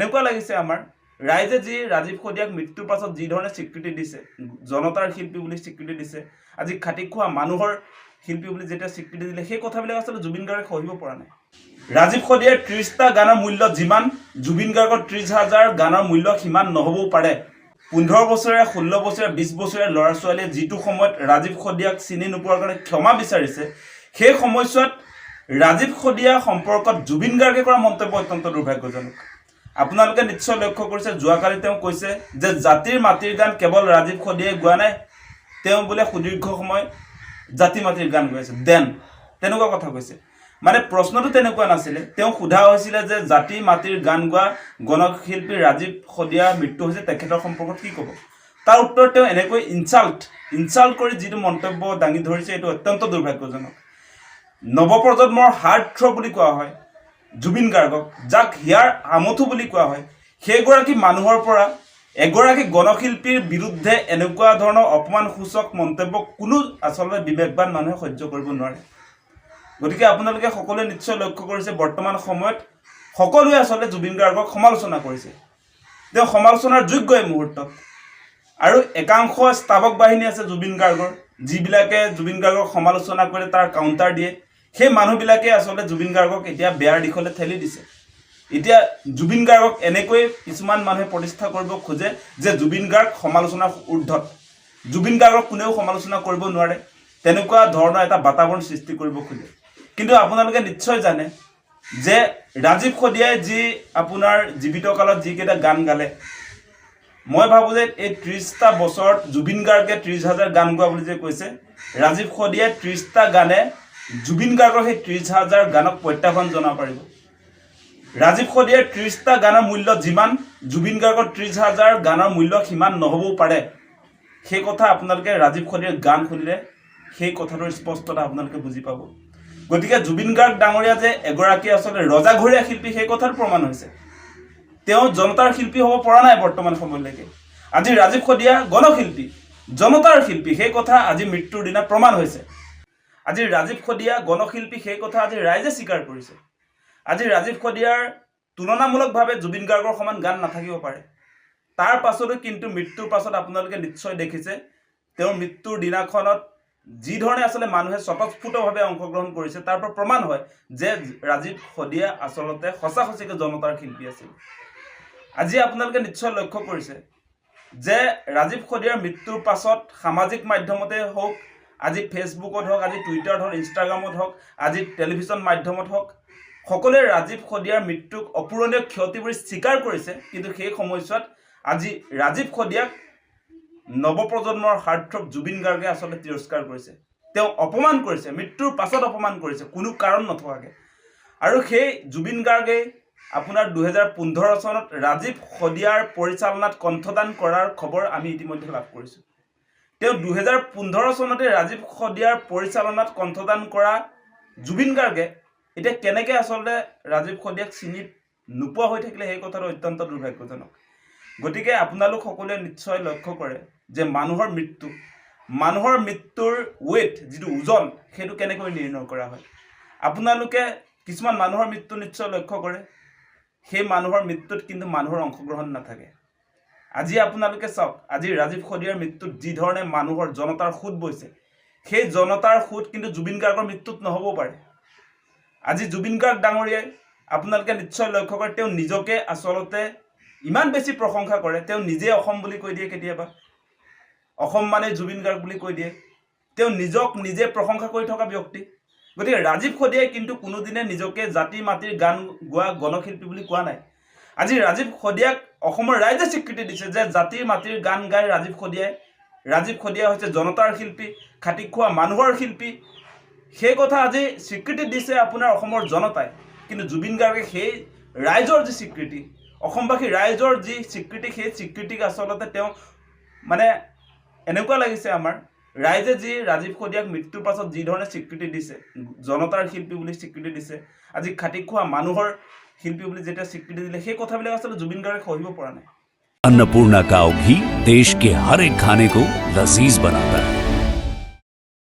এনেকুৱা লাগিছে আমাৰ ৰাইজে যি ৰাজীৱ শদিয়াক মৃত্যুৰ পাছত যি ধৰণে স্বীকৃতি দিছে, জনতাৰ শিল্পী বুলি স্বীকৃতি দিছে, আজি খাটি খোৱা মানুহৰ শিল্পী বুলি যেতিয়া স্বীকৃতি দিলে, সেই কথাবিলাক আচলতে জুবিন গাৰ্গে সহিব পৰা নাই। ৰাজীৱ শদিয়াৰ 30টা গানৰ মূল্য যিমান, জুবিন গাৰ্গৰ 30 হাজাৰ গানৰ মূল্য সিমান নহ'বও পাৰে। 15 বছৰীয়া, 16 বছৰীয়া, 20 বছৰীয়া ল'ৰা ছোৱালীয়ে যিটো সময়ত ৰাজীৱ শদিয়াক চিনি নোপোৱাৰ কাৰণে ক্ষমা বিচাৰিছে, সেই সময়ছোৱাত ৰাজীৱ শদিয়া সম্পৰ্কত জুবিন গাৰ্গে কৰা মন্তব্য অত্যন্ত দুৰ্ভাগ্যজনক। আপোনালোকে নিশ্চয় লক্ষ্য কৰিছে, যোৱাকালি তেওঁ কৈছে যে জাতিৰ মাটিৰ গান কেৱল ৰাজীৱ শদিয়াই গোৱা নাই, তেওঁ বোলে সুদীৰ্ঘ সময় জাতি মাটিৰ গান গাইছে then তেনেকুৱা কথা কৈছে। মানে প্ৰশ্নটো তেনেকুৱা নাছিলে। তেওঁ সোধা হৈছিলে যে জাতি মাটিৰ গান গোৱা গণশিল্পী ৰাজীৱ শদিয়া মৃত্যু হৈছে, তেখেতৰ সম্পৰ্কত কি ক'ব? তাৰ উত্তৰত তেওঁ এনেকৈ ইনচাল্ট কৰি যিটো মন্তব্য দাঙি ধৰিছে, এইটো অত্যন্ত দুৰ্ভাগ্যজনক। নৱপ্ৰজন্মৰ হাৰ্ট থ্ৰব বুলি কোৱা হয় জুবিন গাৰ্গক, যাক হিয়াৰ আমঠু বুলি কোৱা হয়, সেইগৰাকী মানুহৰ পৰা এগৰাকী গণশিল্পীৰ বিৰুদ্ধে এনেকুৱা ধৰণৰ অপমানসূচক মন্তব্য কোনো আচলতে বিবেকবান মানুহে সহ্য কৰিব নোৱাৰে। গতিকে আপোনালোকে সকলোৱে নিশ্চয় লক্ষ্য কৰিছে, বৰ্তমান সময়ত সকলোৱে আচলতে জুবিন গাৰ্গক সমালোচনা কৰিছে। তেওঁ সমালোচনাৰ যোগ্য এই মুহূৰ্তত। আৰু একাংশ স্তাৱক বাহিনী আছে জুবিন গাৰ্গৰ, যিবিলাকে জুবিন গাৰ্গক সমালোচনা কৰে, তাৰ কাউণ্টাৰ দিয়ে। সেই মানুহবিলাকে আচলতে জুবিন গাৰ্গক এতিয়া বেয়াৰ দিশলৈ ঠেলি দিছে। এতিয়া জুবিন গাৰ্গক এনেকৈ কিছুমান মানুহে প্ৰতিষ্ঠা কৰিব খোজে যে জুবিন গাৰ্গ সমালোচনাৰ ঊৰ্ধত, জুবিন গাৰ্গক কোনেও সমালোচনা কৰিব নোৱাৰে, তেনেকুৱা ধৰণৰ এটা বাতাবৰণ সৃষ্টি কৰিব খোজে। কিন্তু আপোনালোকে নিশ্চয় জানে যে ৰাজীৱ শদিয়াই যি আপোনাৰ জীৱিত কালত যিকেইটা গান গালে, মই ভাবোঁ যে এই 30টা বছৰত জুবিন গাৰ্গে 30 হাজাৰ গান গোৱা বুলি যে কৈছে, ৰাজীৱ শদিয়াই 30টা গানে জুবিন গাৰ্গৰ সেই 30 হাজাৰ গানক প্ৰত্যাহ্বান জনাব পাৰিব। ৰাজীৱ শদিয়াৰ 30টা গানৰ মূল্য যিমান, জুবিন গাৰ্গৰ 30 হাজাৰ গানৰ মূল্য সিমান নহ'বও পাৰে। সেই কথা আপোনালোকে ৰাজীৱ শদিয়াৰ গান শুনিলে সেই কথাটোৰ স্পষ্টতা আপোনালোকে বুজি পাব। গতিকে জুবিন গাৰ্গ ডাঙৰীয়া যে এগৰাকী আচলতে ৰজাঘৰীয়া শিল্পী, সেই কথাৰ প্ৰমাণ হৈছে। তেওঁ জনতাৰ শিল্পী হ'ব পৰা নাই বৰ্তমান সময়লৈকে। আজি ৰাজীৱ শদিয়া গণশিল্পী, জনতাৰ শিল্পী, সেই কথা আজি মৃত্যুৰ দিনা প্ৰমাণ হৈছে। আজি ৰাজীৱ শদিয়া গণশিল্পী, সেই কথা আজি ৰাইজে স্বীকাৰ কৰিছে। আজি ৰাজীৱ শদিয়াৰ তুলনামূলকভাৱে জুবিন গাৰ্গৰ সমান গান নাথাকিব পাৰে। তাৰ পাছতো কিন্তু মৃত্যুৰ পাছত আপোনালোকে নিশ্চয় দেখিছে, তেওঁৰ মৃত্যুৰ দিনাখনত যি ধৰণে আচলতে মানুহে স্বতঃস্ফূৰ্তভাৱে অংশগ্ৰহণ কৰিছে, তাৰ পৰা প্ৰমাণ হয় যে ৰাজীৱ শদিয়া আচলতে সঁচা সঁচিকৈ জনতাৰ শিল্পী আছিল। আজি আপোনালোকে নিশ্চয় লক্ষ্য কৰিছে যে ৰাজীৱ শদিয়াৰ মৃত্যুৰ পাছত সামাজিক মাধ্যমতে হওক, আজি ফেচবুকত হওক, আজি টুইটাৰত হওক, ইনষ্টাগ্ৰামত হওক, আজি টেলিভিশ্যন মাধ্যমত হওক, সকলোৱে ৰাজীৱ শদিয়াৰ মৃত্যুক অপূৰণীয় ক্ষতি বুলি স্বীকাৰ কৰিছে। কিন্তু সেই সময়ছোৱাত আজি ৰাজীৱ শদিয়াক নৱপ্ৰজন্মৰ হাৰ্টথ্ৰব জুবিন গাৰ্গে আচলতে তিৰস্কাৰ কৰিছে, তেওঁ অপমান কৰিছে, মৃত্যুৰ পাছত অপমান কৰিছে কোনো কাৰণ নথকাকৈ। আৰু সেই জুবিন গাৰ্গে আপোনাৰ 2015 চনত ৰাজীৱ শদিয়াৰ পৰিচালনাত কণ্ঠদান কৰাৰ খবৰ আমি ইতিমধ্যে লাভ কৰিছোঁ। তেওঁ 2015 চনতে ৰাজীৱ শদিয়াৰ পৰিচালনাত কণ্ঠদান কৰা জুবিন গাৰ্গে এতিয়া কেনেকৈ আচলতে ৰাজীৱ শদিয়াক চিনি নোপোৱা হৈ থাকিলে, সেই কথাটো অত্যন্ত দুৰ্ভাগ্যজনক। গতিকে আপোনালোক সকলোৱে নিশ্চয় লক্ষ্য কৰে যে মানুহৰ মৃত্যুৰ ৱেইট, যিটো ওজন, সেইটো কেনেকৈ নিৰ্ণয় কৰা হয়। আপোনালোকে কিছুমান মানুহৰ মৃত্যু নিশ্চয় লক্ষ্য কৰে, সেই মানুহৰ মৃত্যুত কিন্তু মানুহৰ অংশগ্ৰহণ নাথাকে। আজি আপোনালোকে চাওক, আজি ৰাজীৱ শদিয়াৰ মৃত্যুত যি ধৰণে মানুহৰ জনতাৰ সোঁত বৈছে, সেই জনতাৰ সোঁত কিন্তু জুবিন গাৰ্গৰ মৃত্যুত নহ'বও পাৰে। আজি জুবিন গাৰ্গ ডাঙৰীয়াই, আপোনালোকে নিশ্চয় লক্ষ্য কৰে, তেওঁ নিজকে আচলতে ইমান বেছি প্ৰশংসা কৰে, তেওঁ নিজে অসম বুলি কৈ দিয়ে, কেতিয়াবা অসম মানে জুবিন গাৰ্গ বুলি কৈ দিয়ে। তেওঁ নিজক নিজে প্ৰশংসা কৰি থকা ব্যক্তি। গতিকে ৰাজীৱ শদিয়াই কিন্তু কোনোদিনে নিজকে জাতি মাটিৰ গান গোৱা গণশিল্পী বুলি কোৱা নাই। আজি ৰাজীৱ শদিয়াক অসমৰ ৰাইজে স্বীকৃতি দিছে যে জাতিৰ মাটিৰ গান গাই ৰাজীৱ শদিয়াই, ৰাজীৱ শদিয়া হৈছে জনতাৰ শিল্পী, খাটি খোৱা মানুহৰ শিল্পী। সেই কথা আজি স্বীকৃতি দিছে আপোনাৰ অসমৰ জনতাই। কিন্তু জুবিন গাৰ্গে সেই ৰাইজৰ যি স্বীকৃতি, অসমবাসী ৰাইজৰ যি স্বীকৃতি, সেই স্বীকৃতিক আচলতে তেওঁ মানে এনেকুৱা লাগিছে আমাৰ ৰাইজে যি ৰাজীৱ শদিয়াক মৃত্যুৰ পাছত যি ধৰণে স্বীকৃতি দিছে, জনতাৰ শিল্পী বুলি স্বীকৃতি দিছে, আজি খাটি খোৱা মানুহৰ শিল্পী বুলি যেতিয়া স্বীকৃতি দিলে, সেই কথাবিলাক আচলতে জুবিন গাৰ্গে সহিব পৰা নাই। अन्नपूर्णा काउ घी देश के हर एक खाने को लजीज बनाता है।